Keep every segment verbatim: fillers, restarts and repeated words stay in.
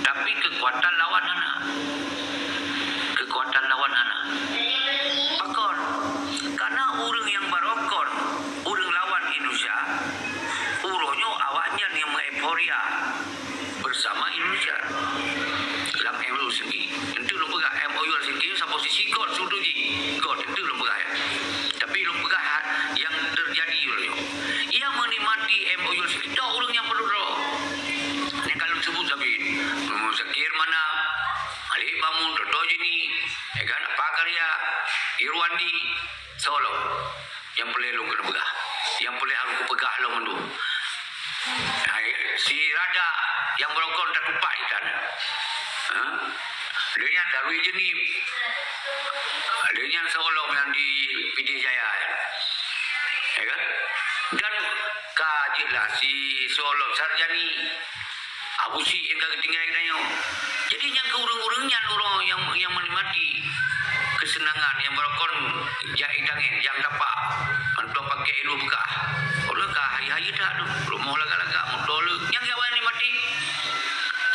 Tapi keukuatan lawan hana. Keukuatan lawan hana. Pakon? Karena ureuëng nyang barokon, ureuëng lawan Indonesia, uroe nyoe awaknyan nyang meueuforia bersama Indonesia. Lam M O U Helsinki. Enteuk lôn peugah, M O U Helsinki nyoe saboh sisi kon setuju jih. Kon, enteuk lôn peugah, ya. Tapi lôn peugah ha-, nyang terjadi uroe nyoe. Nyang menikmati M O U Helsinki, toh ureuëng nyang peuduek droe. Nyang ka lôn sebut sabé, Muzakir Manaf, Malik Mahmud, Doto Jeni, ya kan, Apa Karya, Irwandi, Solo. Nyang peureulée lôn keuneuk peugah. Nyang peureulée harôh kupeugah lom mandum. Hai, si Rada nyang beurokon tatupak itan. Ha? Lheueh nyan Darwi Jeunib. Lheueh nyan Solo nyang di Pidie Jaya. Ya kan? Dan ka jeuet lah si Solo Sarjani. Abu Syik nyang ka geutinggai geutanyoe. Jadi nyang keu ureuëng-ureuëng nyan uroe nyang, nyang menikmati keuseunangan nyang beurokon jak itangen, jak tapa, mantong pakai ilu beukah. Ureuëng ka hayeue-hayeue that tu, rumoh lagak-lagak, moto le, nyang awaknyan nikmati.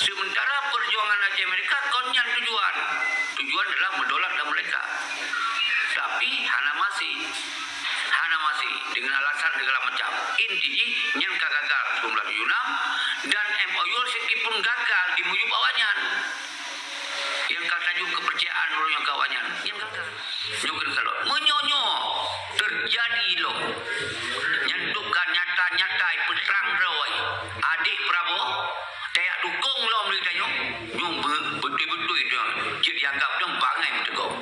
Sementara perjuangan Aceh Merdeka kon nyan tujuan. Tujuan adalah meudolat dan merdeka. Tapi hana maséh. Hana maséh, dengan alasan segala macam. Inti jih, nyan ka gagal sikureueng blah tujoh enam, dan M O U Helsinki pun gagal di miyueb awaknyan. Nyang ka tajok keupercayaan uroe nyoe keu awaknyan, nyan gagal. Nyoe keuneuk salot. Meunyoe nyoe teujadi lom, nyan duka nyata-nyata peutrang droe, adik Prabowo, tajak dukong lom lé tanyoe, nyoe be-, beutôi-beutôi nyoe jeuet jianggab nyoe bangai meuteugom.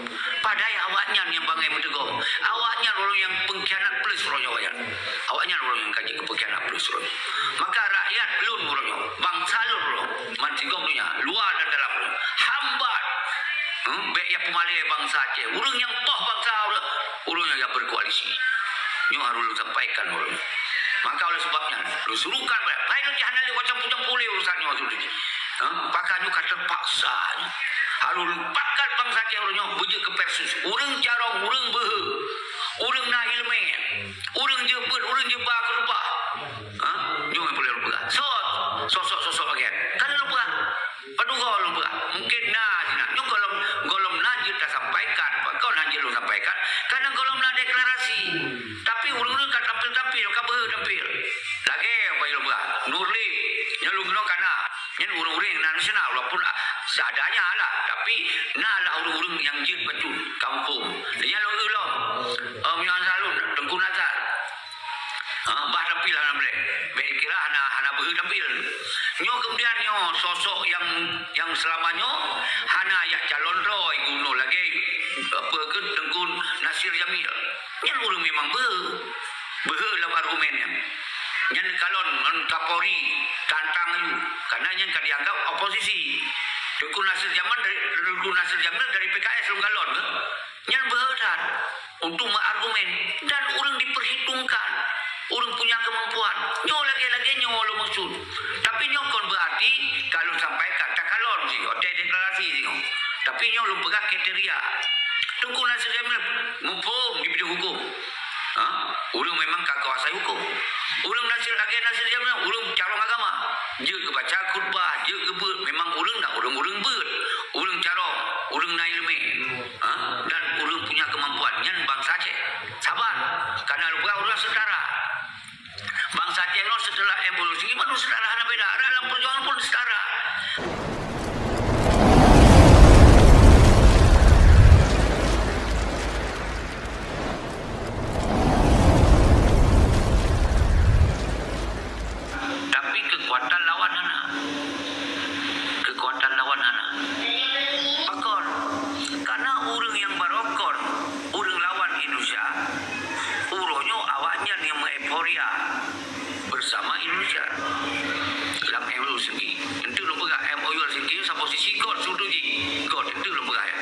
Padahai awaknyan nyang bangai meuteugom. Awaknyan ureuëng nyang pengkhianat plus uroe nyoe awaknyan. Awaknyan ureuëng nyang ka jeuet keu pengkhianat plus uroe nyoe. Maka rakyat lôn uroe nyoe, bansa lôn uroe nyoe, bansigom donya, luwa dan dalam uroe nyoe, hambat. Hmm, bék ya peumalée bansa Aceh. Ureuëng nyang poh bansa uroe, ureuëng nyang ya berkoalisi. Nyoe harôh lôn sampaikan uroe nyoe. Maka oleh sebab nyan, lôn suruhkan bak, hai lôn hana lé campur-campur lé urusan nyoe tu. Ha? Pakon nyoe ka teupaksa nyoe. Harôh lupakkan bansa Aceh uroe nyoe beujeuet keu versus. Ureuëng carông, ureuëng beuhe, ureuëng na iéleumé, ureuëng jeuet beuet, ureuëng jeuet ba keurubah. Ha? Nyoe nyang peureulée lôn peugah. Soe sosok-sosok lagée nyan? Ka lôn peugah. Padub goe lôn peugah. Mungkin na sinan. Nyoe gohlom, gohlom na jeuet tasampaikan. Pakon na jeuet lôn sampaikan? Karena gohlom na deklarasi. Tapi ureuëng-ureuëng ka tampil-tampil, ka beuhe tampil. Lagée nyang lôn peugah, Nurlip, nyan lôn keunong ka na. Nyan ureuëng-ureuëng nyang na nasional, walaupun, ah, seadanya lah. Tapi na lah ureuëng-ureuëng nyang jeuet bacut, kampung. Nyan lôn eu lom. Eh, meunyoe Azharun, Teungku Nazar. Ha, bah tampil hana boleh. Bék kira hana, hana beuhe tampil. Nyoe kemudian nyoe sosok nyang, nyang selama nyoe hana jak calon droe gubernur lagée, apa keu, Teungku Nasir Jamil. Nyan ureuëng memang beuhe. Beuhe lam argumen nyan. Nyan kalon ngon Kapolri tantang ayue. Karena nyan ka dianggap oposisi. Teungku Nasir Jamil dari, Teungku Nasir Jamil dari P K S lôn kalon beuh. Nyan beuhe that untuk meuargumen dan ureuëng diperhitungkan. Ureuëng punya kemampuan. Nyoe lagée-lagée nyoe lôn maksud. Tapi nyoe kon berarti ka lôn sampaikan takalon jih, watée deklarasi jih. Tapi nyoe lôn peugah kriteria. Teungku Nasir Jamil muphom di bidang hukum. Ha? Ureuëng memang ka kuasai hukum. Ureuëng Nasir lagée Nasir Jamil, ureuëng carông agama. Jeuet geubaca khutbah, jeuet geubeuet, memang ureuëng na ureuëng-ureuëng beuet. Ureuëng carông, ureuëng na iéleumé. Ha? Dan ureuëng punya kemampuan. Nyan bansa Aceh. Saban. Karena lôn peugah ureuëng setara. Bansa Aceh nyoe setelah evolusi, memang setara hana beda. Lam perjuangan pun setara. Tapi keukuatan lawan hana. Keukuatan lawan hana. Pakon? Karena ureuëng nyang barokon, ureuëng lawan Indonesia, uroe nyoe awaknyan nyang meueuforia bersama Indonesia. Lam M O U Helsinki. Enteuk lôn peugah, M O U Helsinki saboh sisi kon setuju jih. Kon, enteuk lôn peugah, ya.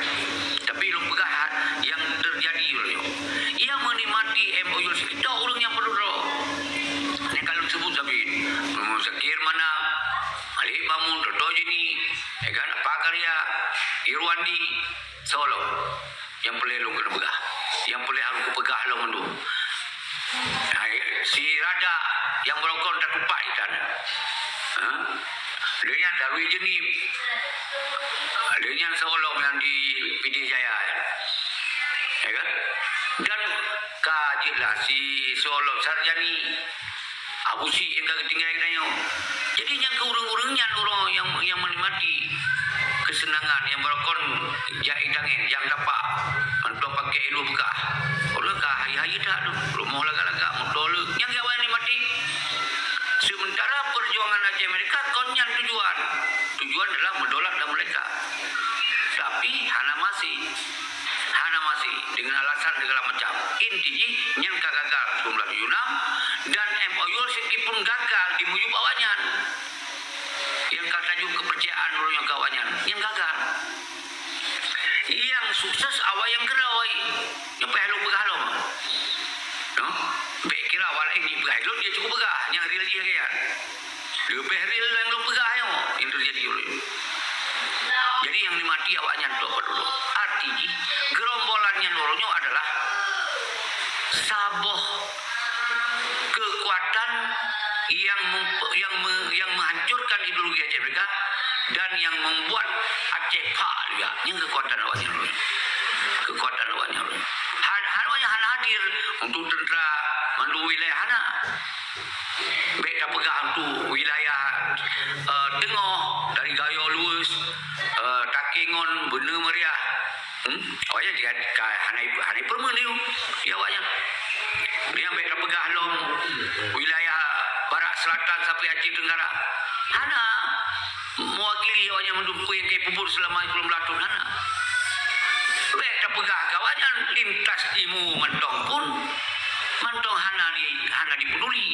Tapi lôn peugah ha-, nyang terjadi uroe nyoe. Nyang menikmati M O U Helsinki toh ureuëng nyang peuduek droe. Nyang ka lôn sebut sabé, Muzakir Manaf, Malik Mahmud, Doto Jeni, ya kan, Apa Karya, Irwandi, Solo. Nyang peureulée lôn keuneuk peugah. Nyang peureulée harôh kupeugah lom mandum. Hai, si Rada nyang beurokon tatupak itan. Ha? Lheueh nyan Darul Jeunib. Lheueh nyan Soe Lom nyang di Pidie Jaya. Ya kan? Dan ka jeuet lah si Soe Lom Sarjani. Abu Syik nyang ka geutinggai geutanyoe. Jadi nyang keu ureuëng-ureuëng nyan uroe nyang, nyang meunikmati keuseunangan nyang barokon jak itangen, jak tapa, mantong pakai ilu beukah. Uroe ka hayeue-hayeue that tu, rumoh lagak-lagak, moto le. Nyang awaknyan nikmati. Sementara perjuangan Aceh Merdeka kon nyan tujuan. Tujuan adalah meudolat dan merdeka. Tapi hana maséh. Hana maséh dengan alasan segala macam. Inti jih nyan ka gagal sikureueng blaih tujoh enam dan M O U Helsinki pun gagal di muyueb awaknyan. Nyang ka tajok keupercayaan uroe nyoe keu awaknyan, nyan gagal. Nyang sukses awak nyang keudroe. Nyoe payah lôn peugah lom. No? Bék kira awak laén jipeugah, lôn jeuet cukup peugah nyang real jih lagée nyan. Leubeh real nyang lôn peugah nyoe nyang teujadi uroe nyoe. Jadi nyang dimati awaknyan tu apa dulu? Arti jih, gerombolan nyan uroe nyoe adalah saboh keukuatan yang mem-, yang me-, yang menghancurkan ideologi Aceh Merdeka dan yang membuat Aceh phak juga. Nyan keukuatan awaknyan uroe nyoe. Keukuatan awaknyan uroe nyoe. Han-, han awaknyan hana hadir untuk tentera mandum wilayah, hana. Bék tapeugah untuk wilayah, eh, teungoh dari Gayo Luwes, eh, Takengon, Beuneu Meriah. Hmm? Awaknyan jih ka hana, hana ipeureumeun nyoe. Ya, awaknyan. Nyang bék tapeugah lom wilayah barat selatan sampai Aceh Tenggara. Hana mewakili awaknyan mandum peue nyang ka ipeubuet selama sikureueng blaih thon, hana. Bék tapeugah keu awaknyan lintas ilmu mantong pun, mantong hana di, hana dipeduli.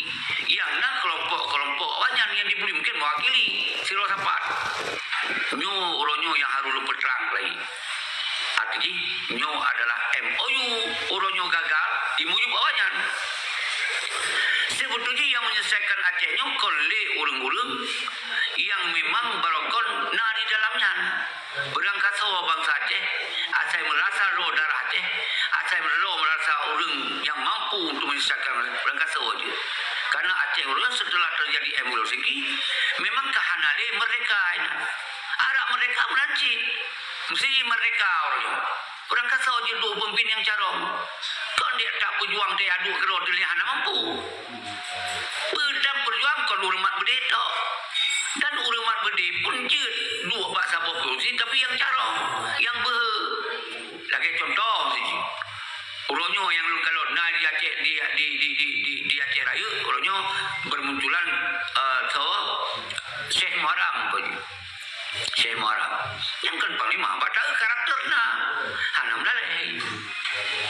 Nyang na kelompok-kelompok awaknyan nyang dipeduli mungkin mewakili sidroe sapat. Nyoe uroe nyoe nyang harôh lôn peutrang lagi. Arti jih, nyoe adalah M O U uroe nyoe gagal di muyub awaknyan. Sibeutoi jih nyang menyelesaikan Aceh nyoe kon lé ureuëng-ureuëng nyang memang barokon na di dalam nyan. Beurangkasoe bansa Aceh, asai meurasa droe darah Aceh, asai droe meurasa ureuëng nyang mampu untuk menyelesaikan, beurangkasoe jih. Karena Aceh uroe nyoe setelah terjadi M O U Helsinki, memang ka hana lé merdeka nyan. Arab merdeka meunan cit. Mesti merdeka uroe nyoe. Beurangkasoe jeuet duek peumimpin nyang carông. Kon diak tapeujuang teuh aduek keudroe teuh lé hana mampu. Peue dan peujuang kon ureuëng mat beudé tok. Dan ureuëng mat beudé pun jeuet duek bak saboh kursi tapi nyang carông, nyang beuhe. Lagée contoh siji. Uroe nyoe nyang lôn kalon na di Aceh, di, di Aceh Rayeuk, uroe nyoe bermunculan, eh, soe, Syekh Muharram, Syekh Muharram. Nyang kon panglima, padahai karakter na hana meudalai.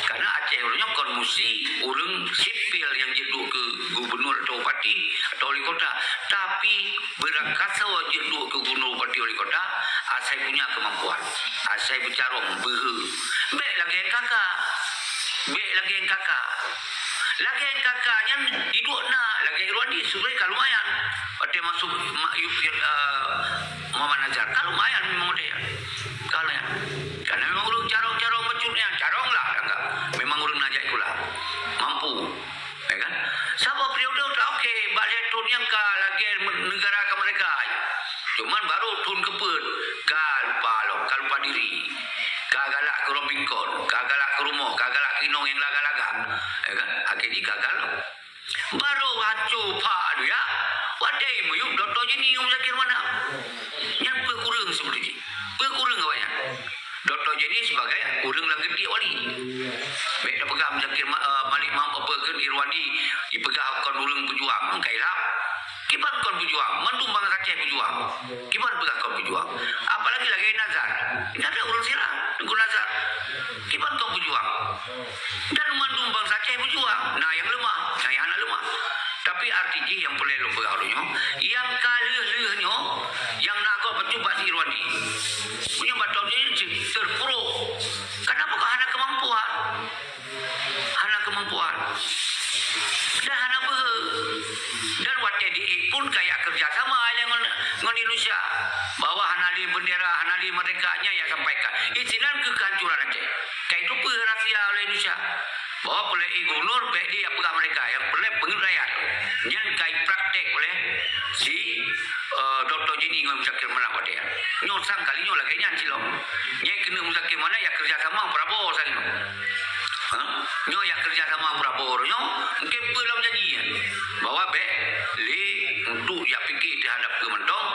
Karena Aceh uroe nyoe kon musti ureuëng sipil nyang jeuet duek keu gubernur atau bupati atau wali kota, tapi beurangkasoe jeuet duek keu gubernur, bupati, wali kota, asai punya kemampuan, asai beucarông, beuhe. Bék lagée N K K. Bék lagée N K K. Lagée N K K nyan jiduek na, lagée Irwandi sebenarnya ka lumayan. Watée masuk ma-, yu-, eh, Muhammad Nazar, ka lumayan memang model. Ka lumayan. Karena memang ureuëng carông-carông bacut nyan, carông lah, dah enggak. Memang ureuëng na jak sikula. Mampu. Ya kan? Saboh periode ka oke, bak lhée thon nyang ka lagée me-, negara ka merdeka. Cuman baru thon keupeuet, ka lupa lom, ka lupa diri. Ka galak keu rombingkon, ka galak keu rumoh, ka galak keu inong nyang lagak-lagak. Ya kan? Akhé jih gagal lom. Baru hanco pha duya, watée miyueb Dokto Jenny Muzakir Manaf. Nyan peue kureueng sibeutoi jih? Peue kureueng awaknyan? Dokto Jenny sibagai ureueng lam geutiek wali. Bék tapeugah Muzakir Ma-, eh, Malik Mahmud apa kheun Irwandi jipeugah kon ureueng peujuang, ka ilham. Kiban kon peujuang, mandum bansa Aceh peujuang. Kiban peugah kon peujuang. Apalagi lagée Nazar. Nazar ureueng Sira, Teungku Nazar. Kiban kon peujuang. Dan mandum bansa Aceh peujuang. Na nyang leumah, na nyang hana leumah. Tapi arti jih nyang peureulée lôn peugah uroe nyoe, nyang ka lheueh-lheueh nyoe, nyang na gob bacut bak si Irwandi. Meunyoe bak Dokto Jenny cit terpuruk. Kenapa kok hana kemampuan? Hana kemampuan. Dan hana beuhe. Dan watée di pun ka jak kerja sama ilée ngon, ngon Indonesia. Bahwa hana lé bendera, hana lé merdeka, nyan jak sampaikan. Isinan keu kehancuran Aceh. Ka jiteupeue rahsia oleh Indonesia. Bahwa peureulée gubernur bék di peugah mereka, nyang peureulée peungeut rakyat. Nyan ka ipraktek oleh si, eh, Doktor Jenny ngon Muzakir Manaf watée nyan. Nyoe sang kali nyoe lagée nyan silom. Nyang keuneuk Muzakir Manaf ya kerja sama Prabowo sang nyoe. Ha? Nyoe ya kerja sama Prabowo nyoe mungkin peue lom janji ya. Bahwa bék lé untuk ya pikir terhadap peue mantong,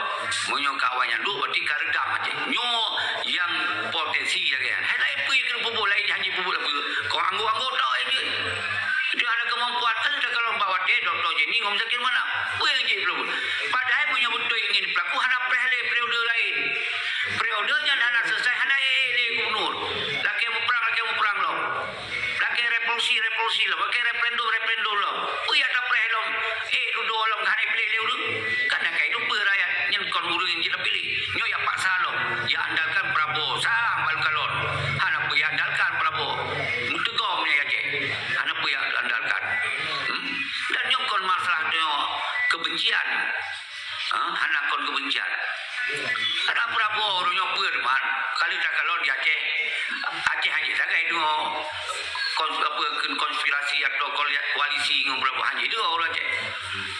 meunyoe ka awaknyan duek berarti ka redam aja. Nyoe yang potensi lagée nyan. Hai lain peue keuneuk peubuet lain hana peubuet apa. Kau anggota-anggota aja. Dia ada kemampuan kan dah kalau bak watée Doktor Jenny ngon Muzakir Manaf. Peue nyang jih belum. Padahal meunyoe beutôi ingin pelaku hana preh lé periode lain. Periode nyan hana selesai hana ék lé gubernur. Lakée muprang lakée muprang lom. Lakée revolusi revolusi lom. Lakée referendum referendum lom. Peue ya tapreh lom. Eh dudoe lom hana pilih lé ureuëng. Kan lakée itu peue rakyat nyan kon ureuëng nyang jeuet piléh. Nyoe ya paksa lom. Ya andalkan Prabowo sang balu kalon. Hana peue ya andalkan Prabowo. Meuteugom nyan ya cek. Hana peue ya andalkan. Hmm? Dan nyoe kon masalah nyoe kebencian. Ha? Hana kon kebencian. Karena Prabowo ureuëng nyoe peue teman. Kali takalon di Aceh. Aceh hanya sagai deungoe kons, apa, kon, konspirasi atau koali-, koalisi ngon Prabowo hanya deungoe ureuëng Aceh.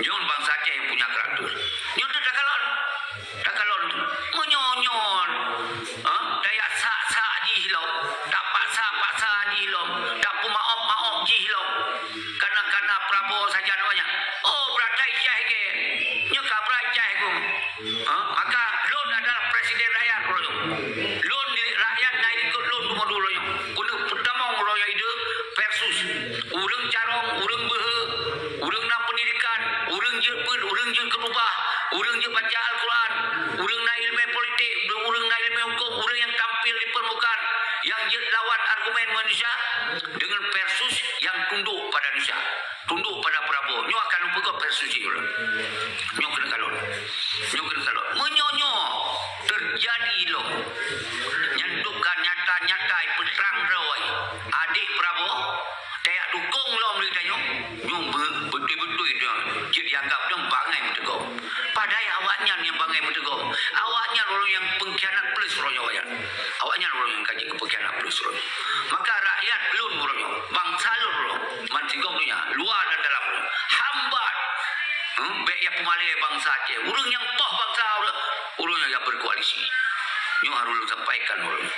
Nyoe bansa Aceh yang punya karakter. Nyoe tu takalon. Takalon tu. Meunyoe nyoe. Ha? Daya sak-sak jih lom. Tak paksa-paksa jih lom. Tak peumaob-maob jih lom. Karena-karena Prabowo saja namanya. Oh, beratai cah ke. Nyoe ka beratai cah ku. Ha? Maka lôn adalah presiden rakyat uroe nyoe. Lôn di rakyat na ikot lôn rumoh dulu nyoe. Keuneuk peutamong uroe nyoe ide versus ureuëng carông, ureuëng beuhe, ureuëng na pendidikan, ureuëng jeuet beuet, ureuëng jeuet keutubah, ureuëng jeuet baca Al-Quran, ureuëng na ilmu politik, ureuëng na ilmu hukum, ureuëng yang tampil di permukaan, yang jeuet lawan argumen manusia dengan versus yang tunduk pada manusia. Tunduk pada Prabowo. Nyoe akan lôn peugah versus jih lôn. Nyoe keuneuk kalon. Nyoe keuneuk kalon. Meunyoe nyoe teujadi lom. Nyan duka nyata-nyata peutrang droe. Adik Prabowo, tayak dukong lom lé tanyoe. Nyoe be-, beutôi-beutôi nyoe. Jeuet dianggap nyoe bangai meuteugom. Padahai awaknyan nyang bangai meuteugom. Awaknyan ureuëng nyang pengkhianat plus uroe nyoe awaknyan. Awaknyan ureuëng nyang ka jeuet keu pengkhianat plus uroe nyoe. Maka rakyat lôn uroe nyoe, bansa lôn uroe nyoe, bansigom donya, luwa dan dalam uroe nyoe. Hambat. Hmm, bék ya peumalée bansa Aceh. Ureuëng nyang poh bansa ureuëng, ureuëng nyang ya berkoalisi. Nyoe harus lôn sampaikan uroe nyoe.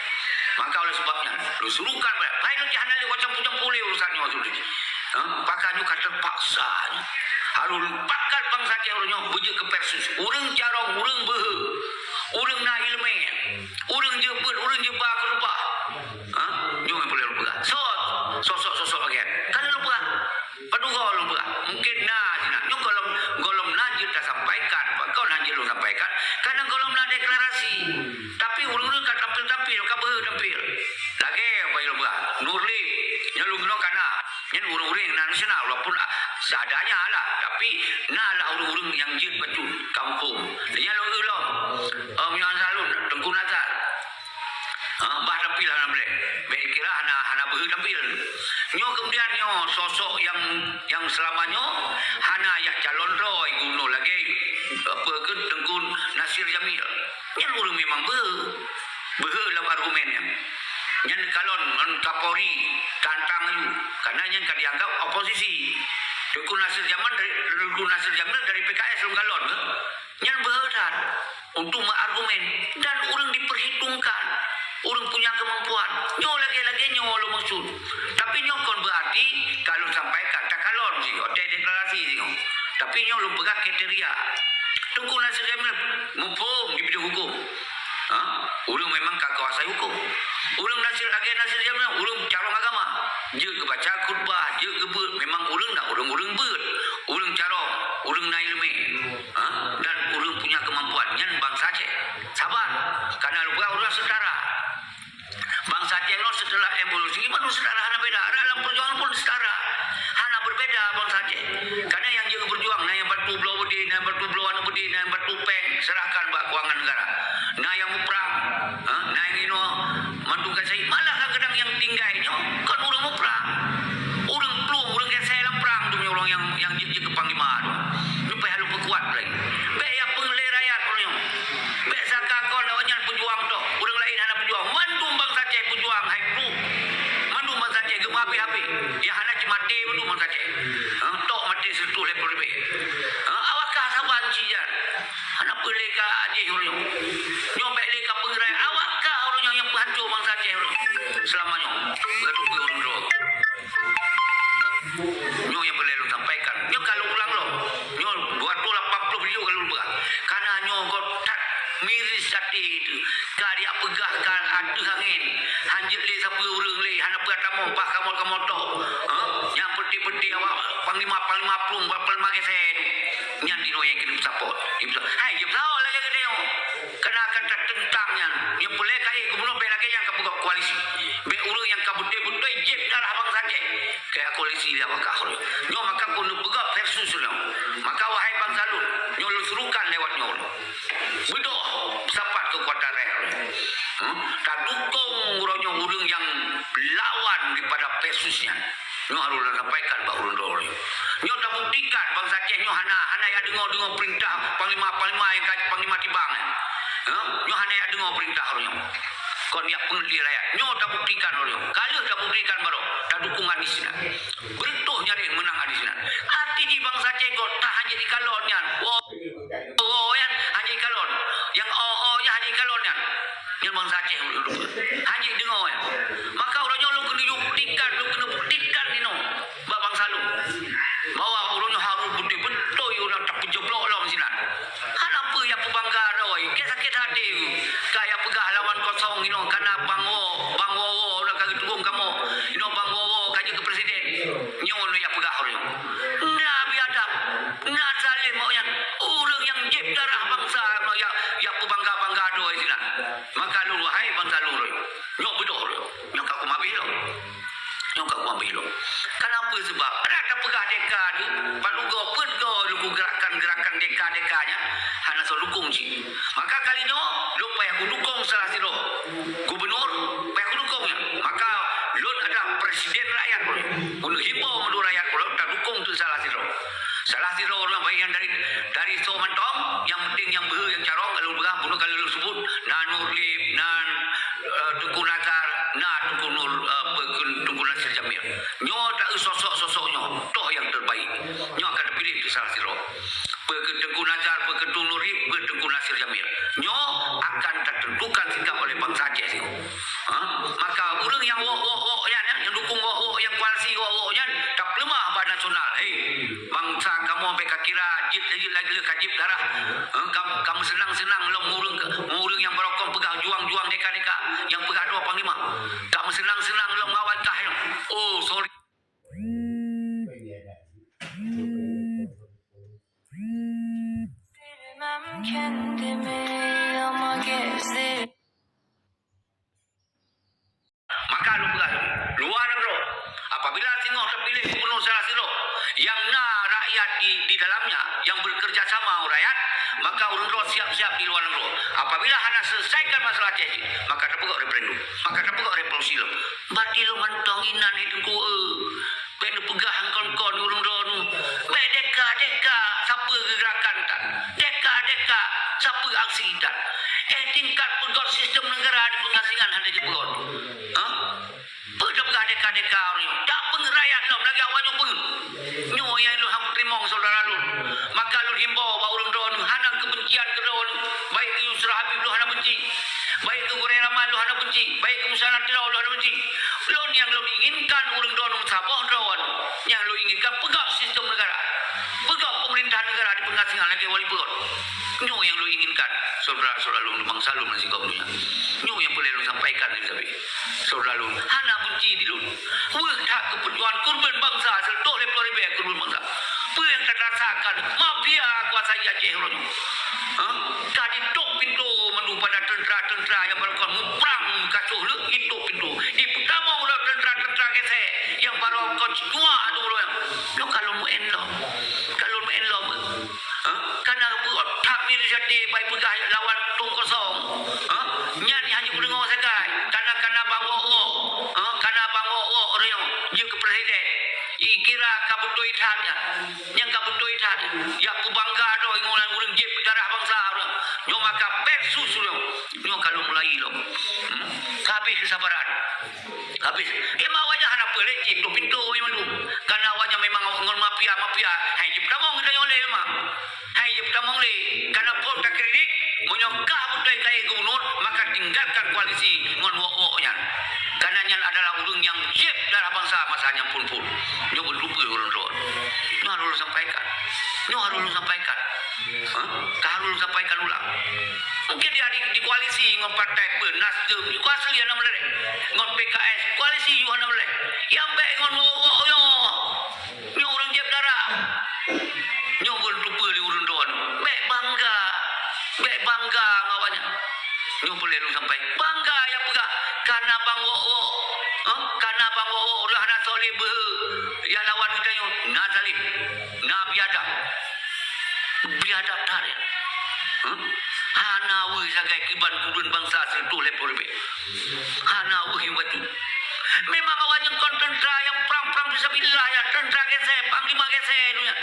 Maka oleh sebab nyan, lôn suruhkan bak, hai lôn jih hana lé campur-campur lé urusan nyoe tu. Ha? Pakon nyoe ka teupaksa nyoe. Harôh leumpahkan bansa Aceh uroe nyoe beujeuet keu versus. Ureuëng carông, ureuëng beuhe, ureuëng na iéleumé, ureuëng jeuet beuet, ureuëng jeuet ba keurubah. Ha? Nyoe nyang peureulée lôn peugah. Soe sosok-sosok lagée nyan? Ka lôn peugah. Padub goe lôn peugah. Mungkin na sinan. Nyoe gohlom, gohlom na jeuet tasampaikan. Pakon na jeuet lôn sampaikan? Karena gohlom na deklarasi. Tapi ureuëng-ureuëng ka tampil-tampil, ka beuhe tampil. Lagée apa nyang lôn peugah. Nurli, nyoe lôn keunoe ka na. Nyan ureuëng-ureuëng nyang na nasional, walaupun, ah, seadanya lah, tapi na lah ureuëng-ureuëng nyang jeuet bacut, ka muphom. Nyan lôn eu lom, eh, meunyoe Azhar lôn, Teungku Nazar. Ha, bah tampil hana boleh. Bék dikira hana, hana beuhe tampil. Nyoe kemudian nyoe sosok nyang, nyang selama nyoe hana jak calon droe gubernur lagée, apa keu Teungku Nasir Jamil. Nyan ureuëng memang beuhe. Beuhe lam argumen nyan. Nyan kalon ngon Kapolri tantang laju, karena nyan ka dianggap oposisi. Teungku Nasir Jamil dari, Teungku Nasir Jamil dari P K S lôn kalon ke? Nyan beuhe that untuk mengargumen dan ureuëng diperhitungkan. Ureuëng punya kemampuan. Nyoe lagée-lagée nyoe lôn maksud. Tapi nyoe kon berarti ka lôn sampaikan takalon jih, watée deklarasi jih. Tapi nyoe lôn peugah kriteria. Teungku Nasir Jamil muphom di bidang hukum. Ha? Ureuëng memang ka kuasai hukum. Ureuëng Nasir lagée Nasir Jamil, ureuëng carông agama. Jeuet geubaca khutbah, jeuet geubeuet, memang ureuëng na ureuëng-ureuëng beuet. Ureuëng carông, ureuëng na iéleumé. Ha? Dan ureuëng punya kemampuan. Nyan bansa Aceh. Saban. Karena lôn peugah ureuëng setara. Bansa Aceh nyoe setelah evolusi, memang setara hana beda. Dalam perjuangan pun setara. Hana berbeda bansa Aceh. Karena nyang jeuet berjuang, na nyang bantu bloe beudé, na nyang bantu bloe aneuëk beudé, na nyang bantu péng, serahkan bak keuangan negara. Na nyang muprang, ha, na nyang inoe, mandum ka sahi. Malah kadang-kadang nyang tinggai nyoe, Miris até teuh, ka jipeugah ka ateueh angén, hanjeuet lé sapeue ureuëng lé, hana peue tamong paih kamoe-kamoe tok. Ha? Nyang peuti-peuti awak panglima-panglima plueng, panglima gesek tu. Nyan di noe nyang keuneuk sapot. Hai, jeuet sapot lagée geutanyoe. Kana akan tateuntang nyan. Nyang peureulée ka éh gubunur bék lagée nyang ka peugah koalisi. Bék ureuëng nyang ka beutôi-beutôi jieb darah bansa Aceh. Kaya koalisi lé awak kahroi. Nyoe maka keuneuk peugah versus nyoe. Maka wahai bansa lôn, nyoe lôn surukan lewat nyoe. Beudôh, sapat keukuatan rakyat. Hmm? Tadukong uroe nyoe ureuëng nyang lawan daripada versus nyan. Nyoe harôh lôn sampaikan bak ureuëng droe. Nyoe tabuktikan bansa Aceh nyoe hana, hana ya deungoe-deungoe peurintah panglima-panglima nyang ka panglima tibang. Ha? Nyoe hana ya deungoe peurintah uroe nyoe. Kon ya peungeurti rakyat. Nyoe tabuktikan uroe nyoe. Ka lheueh tabuktikan baroe. Tadukong Anies nyan. Beureutoh nyaréh meunang Anies nyan. Arti jih bansa Aceh göt that hana jikalon nyan. Woe. Oh, nyan hana jikalon. Nyang oh, oh, nyan hana jikalon nyan. Nyan bansa Aceh ureuëng hana jideungoe nyan. Maka uroe nyoe lôn keuneuk buktikan, lôn keuneuk buktikan inoe bak bansa lôn bahwa uroe nyoe harôh beutôi-beutôi ureuëng tapeujoblok lom sinan. Hana peue nyang peubangga droe, ka sakét até. Ka nyang peugah lawan kosong inoe kana bang wo, bang wo wo, uroe ka geutukong kamoe. Inoe bang wo wo ka jeuet keu presiden. Nyoe nyang peugah uroe nyoe. Na biadab. Na zalim awak nyan, ureuëng nyang jieb darah bansa, ya, ya peubangga-bangga droe sinan. Maka lôn wahai bansa lôn, nyoe beudôh, nyoe ka kumabeh lom. Nyoe ka kumabeh lom. Kenapa? Sebab ada tapeugah deka ni, padugo peuet go lugu gerakan-gerakan deka-deka nyan hana soe dukong cit. Maka kali nyoe lôn payah kudukong salah sidroe gubunur, payah kudukong nyan. Maka lôn adalah presiden rakyat ulôn. Ulôn himbau mandum rakyat ulôn tadukong tu salah sidroe. Salah sidroe ureuëng baik nyang dari, dari soe mantong, nyang penting nyang beuhe nyang carông, kalau peugah bunoe kali lôn sebut, na Nurlip, na, eh, Teungku Nazar, na Teungku Nur, eh, Teungku Nasir Jamil. Nyoe ta sosok-sosok nyoe, toh nyang terbaik. Nyoe akan terpilih tu salah sidroe. Peu keu Teungku Nazar, peu keu Teungku Nurlip, peu Teungku Nasir Jamil. Nyoe akan tatentukan sikap oleh bansa Aceh nyoe. Ha? Maka ureuëng nyang wok-wok-wok nyan, nyang dukong wok-wok, nyang koalisi wok-wok nyan, tapeuleumah bak nasional. Hei, bansa kamoe bék kakira jieb lagée lagée ka jieb darah. Ha? Kam, kamoe seunang-seunang lom ureuëng, ureuëng nyang barokon peugah juang-juang deka-deka, nyang peugah droe panglima. Kamoe seunang-seunang lom ngawai kah nyoe. Oh, sorry. Maka lôn peugah lôn, luwa nanggroe, apabila singoh teupiléh gubunur salah sidroe nyang na rakyat di, di dalamnya, nyang bekerja sama ngon rakyat, maka ureuëng droe siap-siap di luwa nanggroe. Apabila hana selesaikan masalah Aceh, maka tapeugot referendum, maka tapeugot revolusi lom. Bati lôn mantong inan hai Teungku, eh. Bék neupeugah kon-kon ureuëng droeneuh. Bék deka-deka sapeue geugerakan tan. Deka-deka sapeue aksi tan. Eh, tingkat peugot sistem negara di pengasingan hana jipeugot. Ha? Peue tapeugah deka-deka ureuëng nyoe? Tak peungeurayat lom lagée awak nyoe peue. Nyoe nyang lôn hana teurimong syedara lôn. Maka lôn himbau bak ureuëng droeneuh hana keubencian keu droeneuh, baik keu Yusra Habib lôn hana benci, baik keu Gurée Rahman lôn hana benci, baik keu Musa Nasrullah lôn hana benci. Lôn nyang lôn inginkan ureuëng droeneuh meusaboh droeneuh. Nyang lôn inginkan peugah sistem negara. Peugah pemerintah negara di pengasingan lagée wali peugot. Nyoe nyang lôn inginkan, syedara-syedara lôn bansa lôn meusigoe donya. Nyoe nyang peureulée lôn sampaikan, tapi syedara lôn hana benci di lôn. Weueh that keu peujuangan kurban bansa, seureutôh lhée ploh ribée kurban bansa. Peue nyang tarasakan mafia kuasa Aceh uroe nyoe? Ha? Ka jitôp pintoe mandum pada teuntra-teuntra nyang barokon muprang meukasoh leueh jitôp pintoe. Jipeutamong lom teuntra-teuntra gesek nyang barokon cituak tu uroe nyoe. Nyoe ka lôn meu'en lom. Ka lôn meu'en lom. Ha? Kana beuot that inisiatif bai peugah lawan tueng kosong. Ha? Nyan hana jideungoe sagai. Kana, kana bang wok-wok. Ha? Kana bang wok-wok ureuëng jeuet keu presiden. Ikira ka beutôi that nyan. Nyang ka beutôi that. Ya peubangga droe ngon ureuëng jieb darah bansa ureuëng. Nyoe maka versus ureuëng. Nyoe ka lôn mulai lom. Hmm? Ka habéh keusabaran. Habéh. Emang awak nyan hana peue lé cit, tutup pintoe awak nyan mandum. Karena awak nyan memang ngon mafia-mafia. Hai jeuet peutamong geutanyoe lé memang. Hai jeuet peutamong lé. Karena phon takritik, meunyoe kah beutôi kayée gubunur, maka tinggalkan koalisi ngon wok-wok nyan. Karena nyan adalah ureuëng nyang jieb darah bansa masa nyan phon-phon. Nyoe beuteupeue ureuëng droe. Nyoe harôh lôn sampaikan. Nyoe harôh lôn sampaikan. Hah? Ka lôn sampaikan ulang. Mungkin dia di, di koalisi ngon partai pun, Nasdem, di koalisi hana meuleleh. Ngon P K S, koalisi juga hana meuleleh. Yang baik ngon wok-wok nyoe. Nyoe ureueng jieb darah. Nyoe ureueng tupeue di ureueng droe. Baik bangga. Baik bangga ngon awaknyan. Nyoe peureulèe lôn sampai. Bangga nyang peugah. Kana bang wok-wok. Hah? Kana bang wok-wok. Ureueng hana soleh beuhe. Nyang lawan geutanyoe. Na zalim. Na biadab. Biadab that, ya. Hah? Hana weueh sagai kiban kudun bangsa sireutôh lhèe plôh ribèe. Hana weueh nyang bacut. Memang awaknyan kon teuntra nyang prang-prang fisabilillah, ya. Teuntra gesè, panglima gesè tu, ya.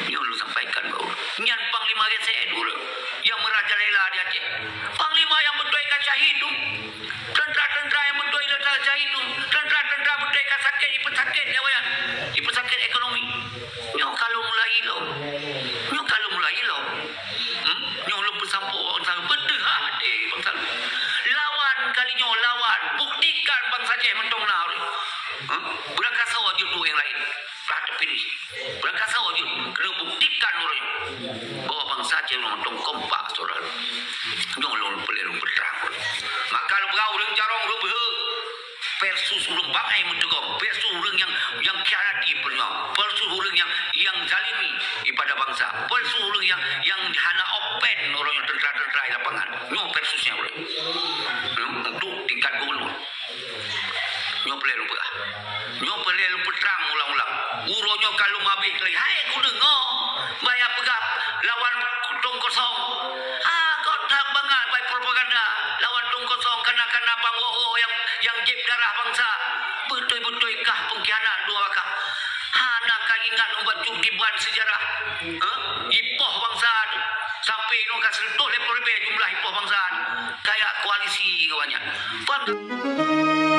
Nyoe lôn sampaikan baroe. Nyan panglima gesè dulu nyang meurajalela di Aceh. Panglima nyang beutôi ka syahid tu. Teuntra-teuntra nyang beutôi le ka syahid tu. Teuntra-teuntra beutôi ka sakét, ipeusakét lé awaknyan. Ipeusakét ekonomi. Nyoe ka lôn mulai ilom. Nyoe ka lôn mulai ilom. Hmm? Nyoe lôn peusampoe bangsa, beudeuh até bangsa. Lawan kali nyoe, lawan. Buktikan bangsa Aceh mantong na ureueng. Hmm? Beurangkasoe jeuet nyang laén. Ka teupiléh. Beurangkasoe jeuet keuneuk buktikan ureueng bahwa bangsa Aceh mantong kompak, syedara. Nyoe lôn peureulèe lôn peutrang. Maka lôn peugah ureueng carông ureueng beuhe versus ureueng bangai meuteugom, versus ureueng nyang, nyang khianati peujuang, versus ureueng nyang, nyang zalimi ibadah bangsa, versus ureueng nyang, nyang hana open ureueng nyang teuntra-teuntra di lapangan. Nyoe versusnya ureueng. Hmm, untuk tingkat gubernur. Nyoe peureulèe lôn peugah. Nyoe peureulèe lôn peutrang ulang-ulang. Uroe nyoe ka lôn habéh lagèe hai kudeungoe baya peugah lawan tông kosong. Ah, kok that bangat bai propaganda lawan tông kosong, kana-kana bang woe nyang, nyang jieb darah bangsa. Beutôi-beutôi kah pengkhianat dua kah. Hana ka ingat ubat cut kiban sejarah. Hah? Ipoh bangsa tu. Sampai nyoe ka sireutôh lhèe plôh ribèe jumlah ipoh bangsa tu. Kaya koalisi kawan nyan. Pan-